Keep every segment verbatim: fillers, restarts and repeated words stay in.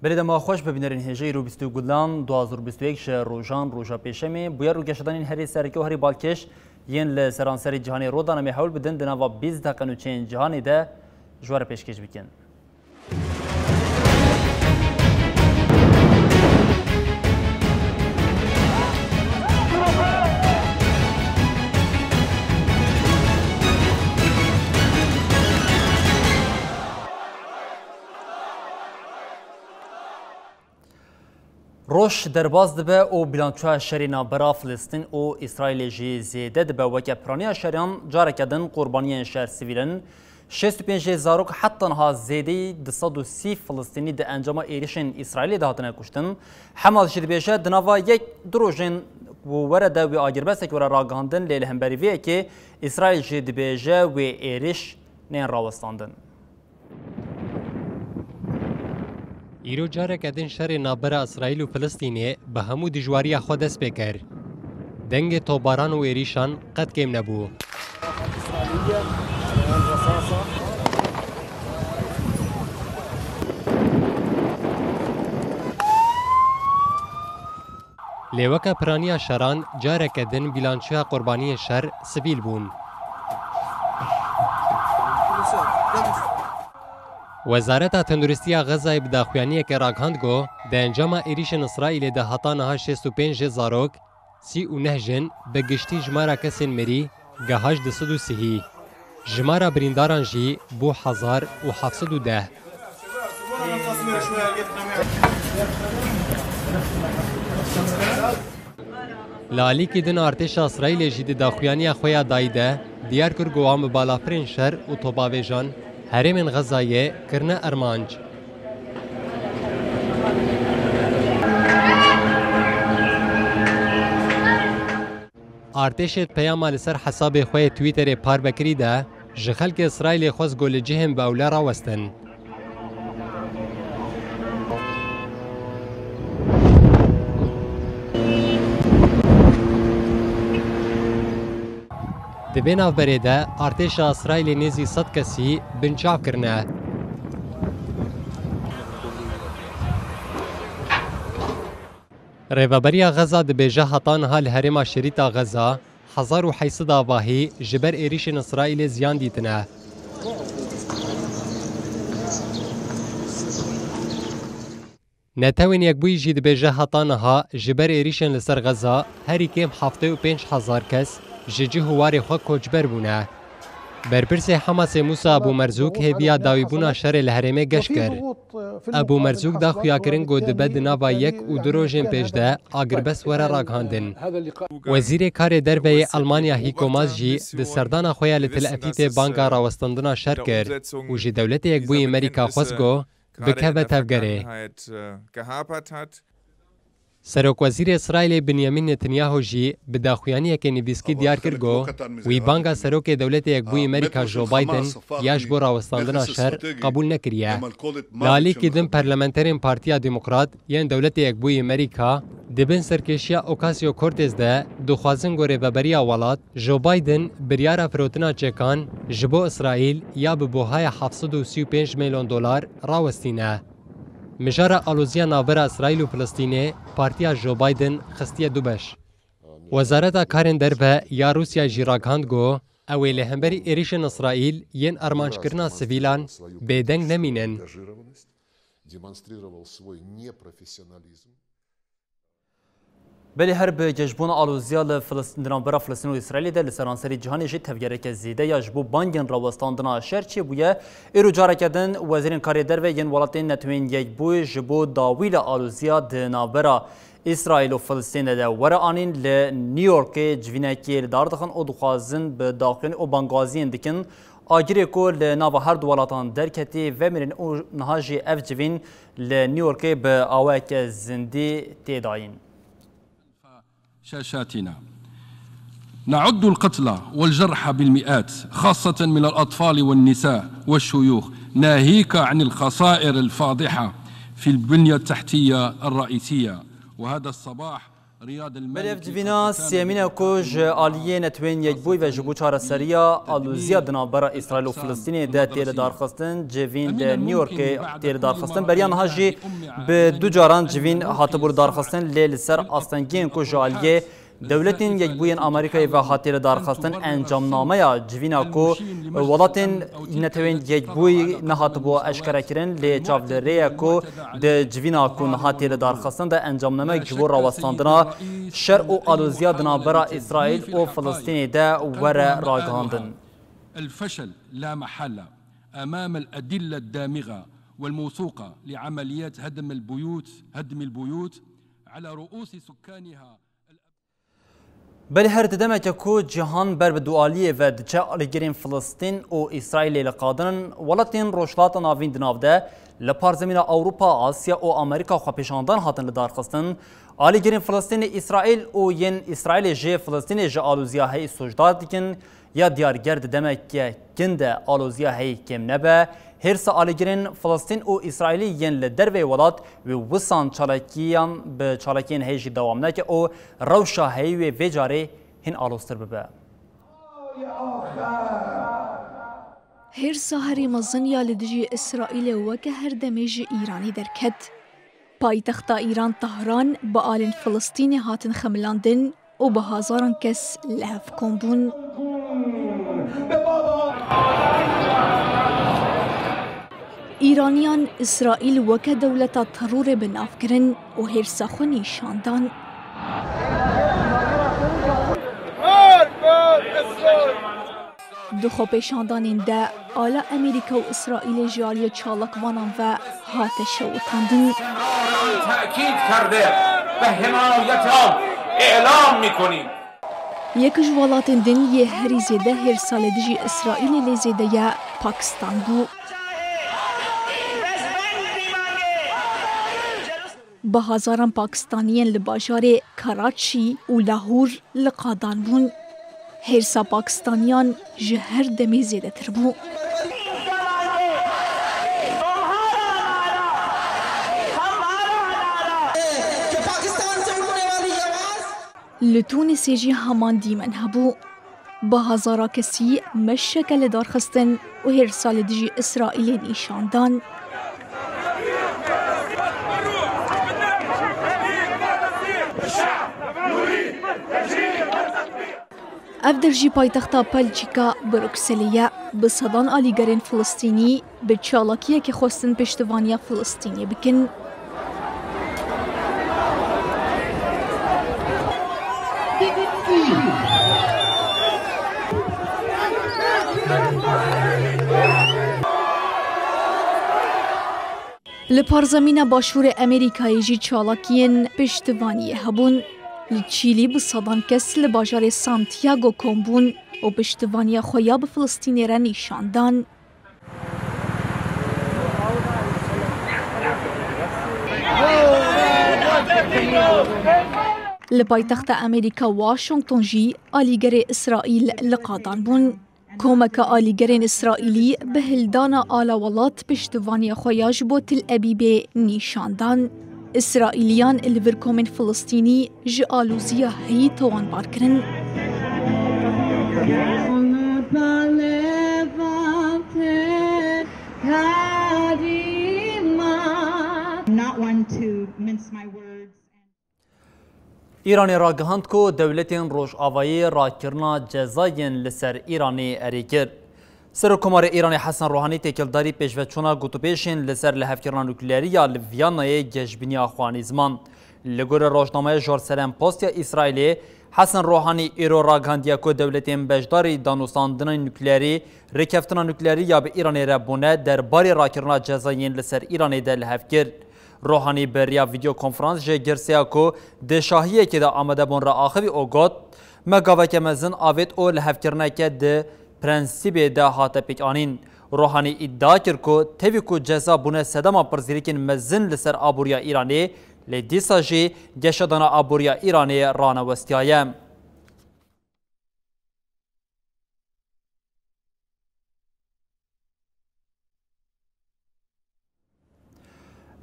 Belê dema xweş, bibînerên hêjayî, îro bîst û gulan du hazar û bîst û yek ji rojan, roja pêşemê, bûyer û geşedanên herî sereke û herî balkêş yên li seranserî cîhanê rû dan em ê hewl bidin di nava bîst deqe nûçeyên cîhanê de ji we re pêşkêş bikin. Roj derbas dibe û bilançoya şerê navbera Filistîn û Îsraîlê jî zêde dibe. Weke piraniya şeriyan, careke din qurbaniyên şer sivîl in. Şêst û pênc zarok heta niha zêdeyî du sed û sî Filistînî di encama êrişên Îsraîlê de hatine kuştin. Hemas jî dibêje, di nava yek du rojên ku were de wê agirbestek were ragihandin, lê li hemberî vê yekê Îsraîl jî dibêje wê êriş nên rawestandin. Îro careke din şerê navbera Îsraîl û Filistînê bi hemû dijwariya xwe dest pê kir. Dengê topbaran û êrîşan qet kêm nebû. Lê weke piraniya şeran, careke din bîlançoya qurbaniyên şer sivîl bûn. Wezareta Tenduristiya Xezayê bi daxuyaniyekê ragihand ku di encama êrîşên Îsraîlê de heta niha şêst û pênc zarok, sî û neh jin, bi giştî jimara kesên mirî geha du sed û sî. Jimara birîndaran jî bû hezar û heft sed û deh. Li alîkî din artêşa Îsraîlê jî di daxuyaniya xwe ya dayî de diyar kir ku wan bi balafirên şer û topavêjan herêmên Xezayê kirine armanc. Artêşê di peyama li ser hesabê xwe yê Twitterê parve kirî de ji xelkê Îsraîlê xwest ku li cihên bi ewle rawestin. Di vê navberê de artêşa Îsraîlê nêzî sed kesî binçav kirine. Rêveberiya Xeza dibêje heta niha li herêma Şerîta Xeza hezar û heyt sed avahî ji ber êrîşên Îsraîlê ziyan dîtine. Netewên Yekbûyî jî dibêje heta niha ji ber êrîşên li ser Xeza herî kêm heftê û pênc hezar kes ji cih û warê xwe koçber bûne. Berpirsê Hamasê Mûsa Ebû Merzûk hêviya dawîbûna şerê li herêmê geş kir. Ebû Merzûk da xuyakirin ku dibe di nava yek û du rojên pêş de agirbest were ragihandin. Wezîrê Karê Derve yê Elmanya Heiko Maas jî di serdana xwe ya li Tel Evîvê banga rawestandina şer kir û ji Dewletê Yekbûyî Merîka xwest ku bikeve tevgerê. Serokwezîrê Îsraîlê Benyamin Netanyahu jî bi daxuyaniyeke nivîskî diyar kir ku wî banga Serokê Dewletê Yekbûyî Merîka Joe Biden ya ji bo rawestandina şer qebûl nekiriye. Li alîkî din parlamenterên Partiya Demokrat yên Dewletê Yekbûyî Merîka di bin serkêşiya Ocasio-Cortez de dixwazin ku rêveberiya welat Joe Biden biryara firotina çekan ji bo Îsraîl ya bi buhaya heft sed û sî û pênc milyon dolar rawestîne. Mijara aloziya navbera Îsraîl û Filistînê partiya Joe Biden xistiye du beş. Wezareta Karên Derve ya Rûsya jî ragihand ku ew ê li hemberî êrîşên Îsraîl yên armanckirina sivîlan bêdeng nemînin. Belê her bi giştbûna aloziya li Filist-, di navbera Filistîn û Îsraîlê de li seranserî cîhanê jî tevgereke zêde ya ji bo bangên rawestandina şer çêbûye. Îro careke din wezîrên karê derve yên welatên Netewên Yekbûyî ji bo dawî li aloziya di navbera Îsraîl û Filistînê de were anîn li New Yorkê civînekê li dar dixin û dixwazin bi daxuyanî û bangaziyên dikin Agirê ku li nava her du welatan derketî, vemîrin û niha jî ev civîn li New Yorkê bi awayeke zindî tê dayîn. شاشاتنا. نعد القتلى والجرحى بالمئات، خاصة من الأطفال والنساء والشيوخ، ناهيك عن الخسائر الفاضحة في البنية التحتية الرئيسية. وهذا الصباح رياض Berê ev المالكي civîna قد أتانا siyemîn e ku ji aliyê Netewên Yekbûyî ve ji bo çareseriya alûziya di navbera Îsraîl û Filistînê de tê lidarxistin. Civîn li New Yorkê tê lidarxistin. Beriya niha jî bi du caran civîn hatibû lidarxistin, lê li ser astengiyên ku ji aliyê Dewletên Yekbûyên Amerîkayê ve hatiye lidarxistin, encamnameya civîna ku welatên Netewên Yekbûyî nehatibû eşkerekirin, lê çav li rê ye ku di civîna ku niha tê lidarxistin de encamnamek ji bo rawestandina şer û alûziya di navbera Îsraîl û Filistînê de were ragihandin. الفشل لا محالة أمام الأدلة الدامغة والموثوقة لعمليات هدم البيوت، هدم البيوت على رؤوس سكانها. Belê her di demeke ku cîhan ber bi dualiyê ve diçe, alîgirên Filistîn û Îsraîlê li qadin in. Welatên Rojhilata Navîn di nav de li parzemîna Ewropa, Asya û Amerîka xwepêşandan hatin lidarxistin. Alîgirên Filistînê Îsraîl û yên Îsraîlê jî Filistînê ji alûziya heyî sûcdar dikin. Ya diyarger di demeke kin de alûziya heyî kêm nebe, hêrsa alîgirên Filistîn û Îsraîlî yên li derveyê welat wê wisan çalakiyan bi çalakiyên heyî jî dewam neke û rewşa heyî wê vê carê hîn aloztir bibe. Hêrsa herî mezin ya li dijî Îsraîlê weke her demê ji Îranê derket. Paytexta Îran Tehran bi alên Filistînê hatin xemilandin û bi hezaran kes li hev kom bûn. Îraniyan Îsraîl weke dewleta terorê bi nav kirin û hêrsa xwe nîşan dan. Di xwepêşandanên de ala Amerîka û Îsraîlê ji aliyê çalakvanan ve hate şewitandin. تأکید کرده به حمایت آن اعلام می‌کنیم. Yek ji welatên din yê herî zêde hêrsa li dijî Îsraîlê lê zêde ye Pakistan bû. Bi hezaran Pakistaniyên li bajarê Karaçî û Lahûr li qadan bûn. Hêrsa Pakistaniyan ji her demê zêdetir bû. Li Tûnisê jî heman dîmen hebû. Bi hezara kesî meşeke lidarxistin û hêrsa li dijî Îsraîlê nîşan dan. Ev der jî paytexta Belçîka Brukselê ye. Bi sedan alîgerên Filistînî bi çalakiyekê xwestin piştivaniya Filistînê bikin. Li parzemîna başûrê Amerîkayê jî çalakiyên piştivaniyê hebûn. Li Çîlî bi sedan kes li bajarê Santiago kom bûn û piştivaniya xwe ya bi Filistînê re nîşan dan. Li paytexta Amerîka Washington jî alîgerê Îsraîl li qadan bûn. Komeke alîgerên Îsraîlî bi hildana ala welat piştivaniya xwe ya ji bo Til Ebîbê nîşan dan. Îsraîliyan li vir komên Filistînî ji alûziya heyî tawanbar kirin. Not one to mince my words. Îranê ragihand ku dewletên Rojavayê rakirina cezayên li ser Îranê erê kir. Serokkomarê Îranê Hesen Rohanî têkildarî pêşveçûna gotûbêjên li ser lihevkirina nukleerî ya li Viyanayê geşbîniya xwe anî ziman. Li gorî rojnameya Jerusalem Post ya Îsraîlê, Hesen Rohanî îro ragihandiye ku dewletên beşdarî danûstandina nukleerî, rêkeftina nukleerî ya bi Îranê re bûne, derbarê rakirina cezayên li ser Îranê de li hev kir. Rohanî bi riya vîdeo konferans ji girseya ku di şahiyekê de amade bûn re axivî û got, Me gaveke mezin avêt û lihevkirineke di prensîbê de hate pêkanîn. Rohanî îdia kir ku tevî ku ceza bûne sedema pirsgirêkên mezin li ser aboriya Îranê, lê dîsa jî geşedana aboriya Îranê ranewestiyaye.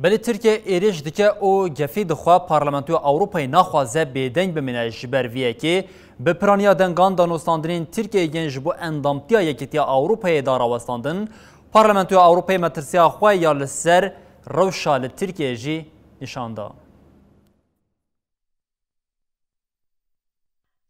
Belê Tirkiye êrîş dike û gefî dixwe Parlamentoya Ewropayê naxwaze bêdeng bimîne. Ji ber vê yekê bi piraniya dengan danûstandinên Tirkiyeyê yên ji bo endamtiya Yekîtiya Ewropayê da rawestandin, Parlamentoya Ewropayê metirsiya xwe ya li ser rewşa li Tirkiyeyê jî nîşan da.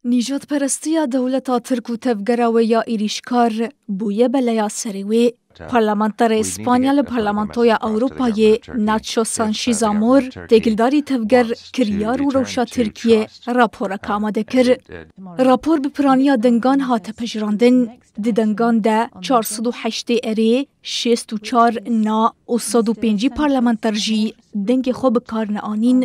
Nîjadperestiya dewleta Tirk û tevgera wê ya êrîşkar bûye beleya serê wê. Parlamenterê Îspanya li Parlamentoya Ewropayê Nacho Sanchez Amor têkildarî tevger kiryar û rewşa Tirkiyê raporek amade kir. Rapor bi piraniya dengan hate pejirandin. Di dengan de çar sed û heştê erê, şêst û çar na û sed û pêncî parlamenter jî dengê xwe bi kar neanîn.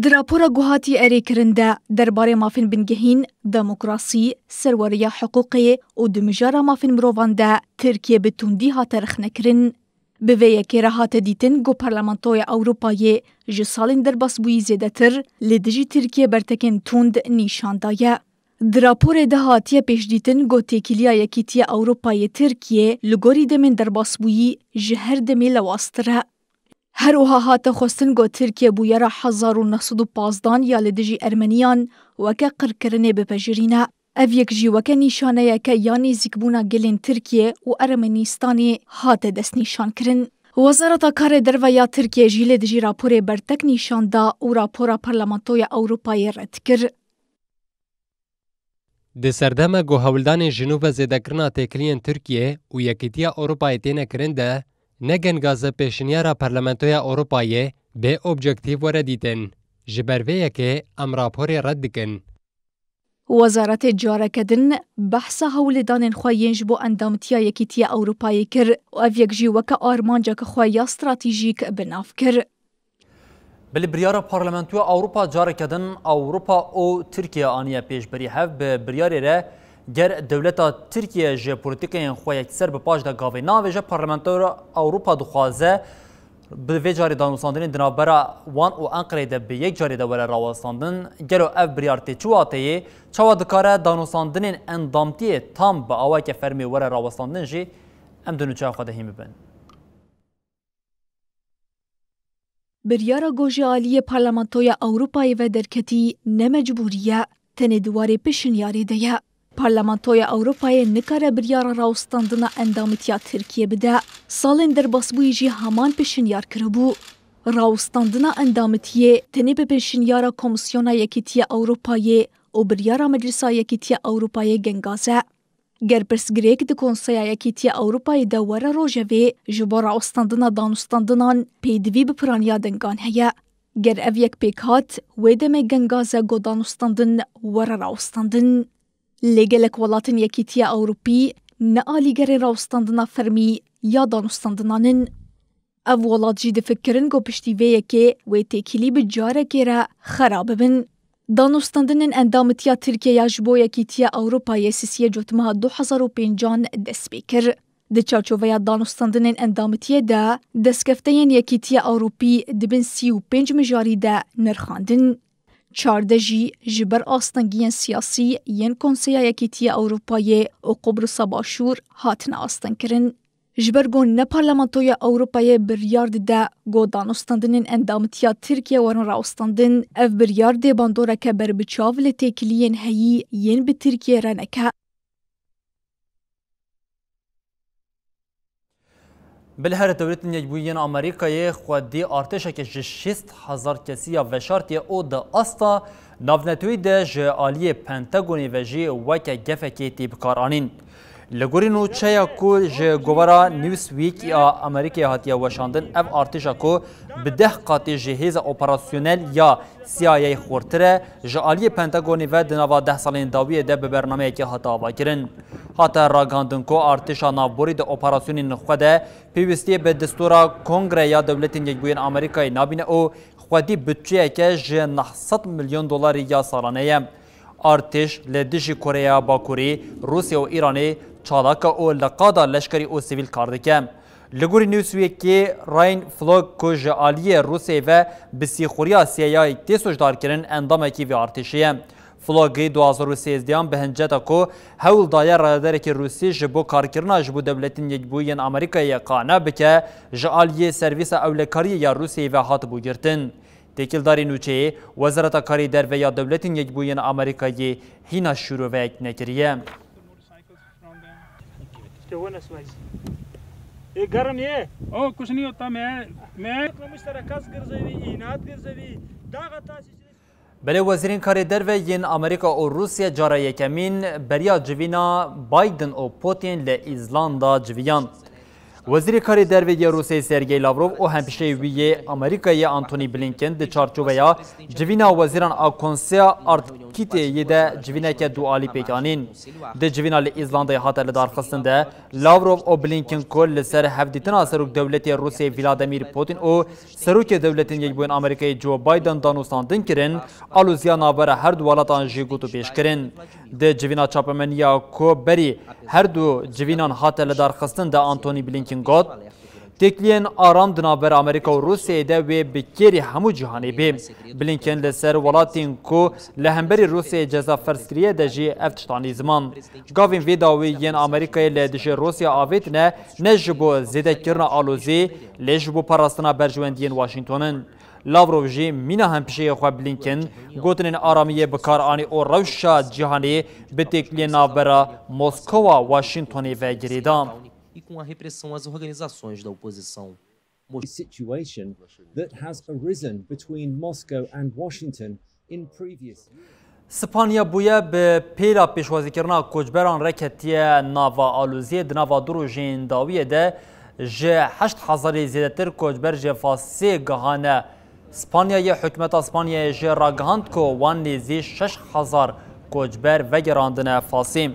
Di rapora ku hatiye erêkirin de derbarê mafên bingehîn, demokrasî, serweriya hiqûqê û di mijara mafên mirovan de Tirkiye bi tundî hate rexnekirin. Bi vê yekê re hate dîtin ku Parlamentoya Ewropayê ji salên derbasbûyî zêdetir li dijî Tirkiye bertekên tund nîşan daye. Di raporê de hatiye pêşdîtin ku têkiliya Yekîtiya Ewropayê Tirkiye li gorî demên derbasbûyî ji her demê lewaztir e. Her wiha hate xwestin ku Tirkiye bûyera hezar û neh sed û pazdan ya li dijî Ermeniyan weke qirkirinê bipejirîne. Ev yek jî weke nîşaneyeke ya nêzîkbûna gelên Tirkiye û Ermenîstanê hate destnîşankirin. Wezareta Karê Derve ya Tirkiye jî li dijî raporê bertek nîşan da û rapora Parlamentoya Ewropayê red kir. Di serdeme ku hewldanên ji nû ve zêdekirina têkiliyên Tirkiye û Yekîtiya Ewropayê têne kirin de, ne gengaze pêşinyara Parlamentoya Ewropayê bê objektîf were dîtin. Ji ber vê yekê em raporê red dikin. Wezaretê careke din behsa hewldanên xwe yên ji bo endamtiya Yekîtiya Ewropayê kir û ev yek jî weke armanceke xwe ya stratejîk bi nav kir. Belê biryara Parlamentoya Ewropa careke din Ewropa û Tirkiye aniye pêşberî. Hev bi biryarê re ger dewleta Tirkiye ji polîtîkeyên xwe yekser bi paş de gavê navêje, Parlamentoya Ewropa dixwaze bi vê carê danûstandinê di navbera wan û Enqereyê de bi yek carê de were rawestandin. Gelo ev biryar tê çi wateyê? Çawa dikare danûstandinên endamtiyê tam bi awayeke fermî were rawestandin jî? Em di nûçeya xwe de hîn bibin. Biryara ku ji aliyê Parlamentoya Ewropayê ve derketî ne mecbûrî ye, tenê di warê pêşinyarê de ye. Parlamentoya Ewropayê nikare biryara rawestandina endamtiya Tirkiye bide. Salên derbasbûyî jî heman pêşinyar kiribû. Rawestandina endamitiyê tenê bi pêşinyara Komîsyona Yekîtiya Ewropayê û biryara Meclisa Yekîtiya Ewropayê gengaz e. Ger pirsgirêk di Konseya Yekîtiya Ewropayê de were rojevê ji bo rawestandina danûstandinan pêdivî bi piraniya dengan heye. Ger ev yek pêk hat, wê demê gengaz e ku danûstandin were rawestandin. Lê gelek welatên Yekîtiya Ewropî ne alîgirên rawestandina fermî ya danûstandinan in. Ev welat jî difikirin ku piştî vê yekê wê têkilî bi carekê re xera bibin. Danûstandinên endamitiya Tirkiye ya ji bo Yekîtiya Ewropayê sisiyê Cotmeha du hezar û pêncan dest pê kir. Di çarçoveya danûstandinên endamitiyê de, destkefteyên Yekîtiya Ewropî di bin sî û pênc mijarî de nirxandin. Çardeh jî ji ber astengiyên siyasî yên Konseya Yekîtiya Ewropayê û Qubrusa Başûr hatine astengkirin. Ji ber ku ne Parlamentoya Ewropayê biryar dide ku danûstandinên endamitiya Tirkiye werin rawestandin, ev biryar dê bandoreke berbiçav li têkiliyên heyî yên bi Tirkiye re neke. Bilêv Dewletên Yekbûyî yên Amerîkayê xwedî artêşeke ji şêst hezar kesî ya veşartiye û di asta navnetewî de ji aliyê Pentagonê ve jî weke gefekê tê bikaranîn. Li gorî nûçeya ku ji govara Newsweek ya Amerîkayê hatiye weşandin, ev artêşa ku bi deh qatî ji hêza operasyonel ya C I A xurtir e, ji aliyê Pentagonê ve di nava deh salên dawiyê de bi bernameyekê hate avakirin. Hate ragihandin ku artêşa navborî di operasyonên xwe de pêwîstiyê bi destûra Kongre ya Dewletên Yekbûyên Amerîkayê nabîne û xwedî budçeyeke ji neh sed milyon dolarî ya salane ye. Artêş li dijî Koreya Bakurî, Rûsya û Îranê çalaka û li qada leşkerî û sivîl kar dike. Li gorî Newsweekê, Ryan Flog ku ji aliyê Rûsyayê ve bi sîxuriya C I A tê sûcdarkirin, endamekî vê artêşê ye. Flogê du hazar û sêzdeh an bi hinceta ku hewl daye rayedarekî Rûsî ji bo karkirina ji bo Dewletên Yekbûyî yên Amerîkayê qane bike, ji aliyê Servîsa Ewlekariyê ya Rûsyayê ve hatibû girtin. Têkildarî nûçeyê, Wezareta Karê Derve ya Dewletên Yekbûyî yên Amerîkayê hîna şîroveyek nekiriye. Ê, germ ye. O kuşniyo ta me, me. Kılmışlara kas girzevî, inat girzevî, dağa taş içine. Belê, Wezîrên Karê Derve yên Amerîka û Rûsya cara yekemîn beriya civîna Biden û Putin li Îzlanda civiyan. Wezîrê Karê Derve yê Rûsyayê Sergey Lavrov û hempîşeyê wî yê Amerîkayê Antony Blinken di çarçoveya civîna wezîran a Konseya Arktîkê yê de civîneke dualî pêk anîn. Di civîna li Îzlandayê hate lidarxistin de, Lavrov û Blinken ku li ser hevdîtina Serokdewletê Rûsyayê Vladimir Putin û Serokê Dewletên Yekbûyên Amerîkayê Joe Biden danûstandin kirin, aloziya navbera her du welatan jî gotûbêj kirin. Di civîna çapemeniya ku berî her du civînan hate lidarxistin de Antony Blinken got, Têkiliyên aram di navbera Amerîka û Rûsyayê de wê bi kêrî hemû cîhanê bê. Blinken li ser welatên ku li hemberî Rûsyayê ceza ferz kiriye de jî ev tişt anî ziman. Gavên vê dawî yên Amerîkayê li dijî Rûsya avêtine ne ji bo zêdekirina alozî, lê ji bo parastina berjewendiyên Washington in. Lavrov jî mîna hempîşeyê xwe Blinken gotinên aramiyê bi kar anî û rewşa cîhanê bi têkiliyên navbera Moskowa Washingtonê ve girêda. E com a repressão às organizações da oposição. A situation that has arisen between Moscow and Washington in previous years. Spanya bûye bi pêla pêşwazîkirina koçberan re ketiye nava aloziyê. Di nava du rojên dawiyê de ji heşt hezarê zêdetir koçber ji Fasê gihane Spanyayê. Hikûmeta Spanyayê jî ragihand ku wan nêzî şeş hezar koçber vegerandine Fasê.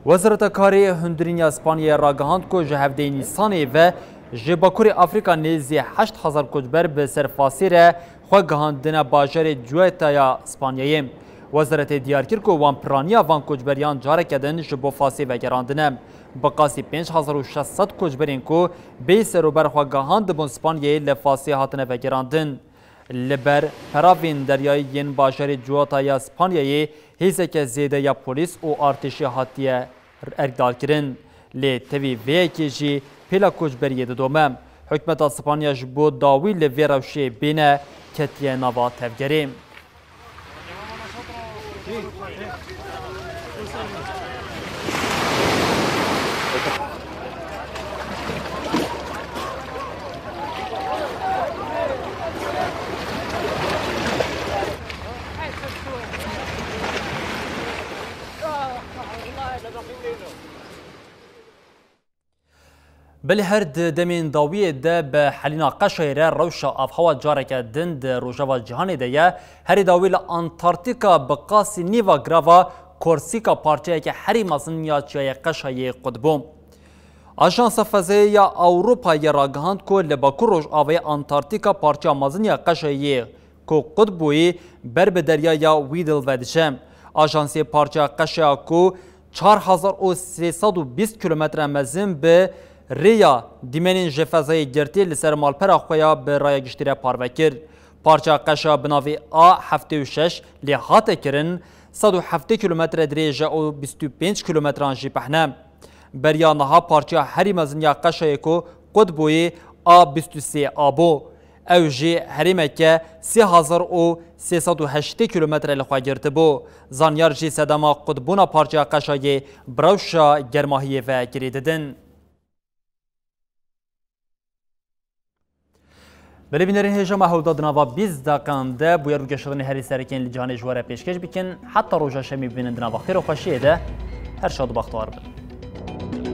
Wezareta Karê Hundirîn ya Spanyayê ragihand ku ji hevdehê Nîsanê ve ji Bakurê Afrîka nêzî heşt hezar koçber bi ser Fasê re xwe gihandine bajarê Ceuta ya Spanyayê. Wezaretê diyar kir ku wan piraniya van koçberiyan careke din ji bo Fasê vegerandine. Bi qasî pênc hezar û şeş sed koçberên ku bêyî serober xwe gihandibûn Spanyayê li Fasê hatine vegerandin. Li ber peravên deryayî yên bajarê Ceuta ya Spanyayê hêzeke zêde ya polîs û artêşê hatiye erkdarkirin. Lê tevî vê yekê jî pêla koçberiyê didome. Hikûmeta Spanya ji bo dawî li vê rewşê bêne ketiye nava tevgerê. Belê her di demên dawiyê de bi helîna qeşayê re rewşa avhewa careke din di rojeva cîhanê de ye. Herî dawî li Antarktîka bi qasî nîva girava Korsîka parçeyeke herî mezin ya Çiyayê Qeşayê qut bû. Ajansa Fezayê ya Ewropayê ragihand ku li Bakur Rojavayê Antarktîka parçeya mezin ya qeşayê ku qut bûyî ber bi deryaya Weddell ve diçe. Ajansê parçeya qeşeya ku çar hezar û sê sed û bîst kilometre mezin bi rêya dîmenên ji fezayê girtî li ser malpera xwe ya bi raya giştî re parve kir. Parçeya qeşa bi navê A heftê û şeş lê hate kirin, sed û heftê kilometre dirêj e û bîst û pênc kilometran jî pehne. Beriya niha parçeya herî mezin ya qeşayê ku qut bûyî A bîst û sê A bû. Ew jî herêmeke sê hezar û sê sed û heştê kilometre li xwe girtibû. Zanyar jî sedema qutbûna parçeya qeşayê bi rewşa germahiyê ve girê didin. Belê bînerên hêja, me hewda di nava bîst deqan de bûyer û geşedanên herî sereke yên li cîhanê ji we re pêşkêş bikin. Heta roja şemê bibînin di nava xêr û xweşiyê de. Her şad û bextewar bin.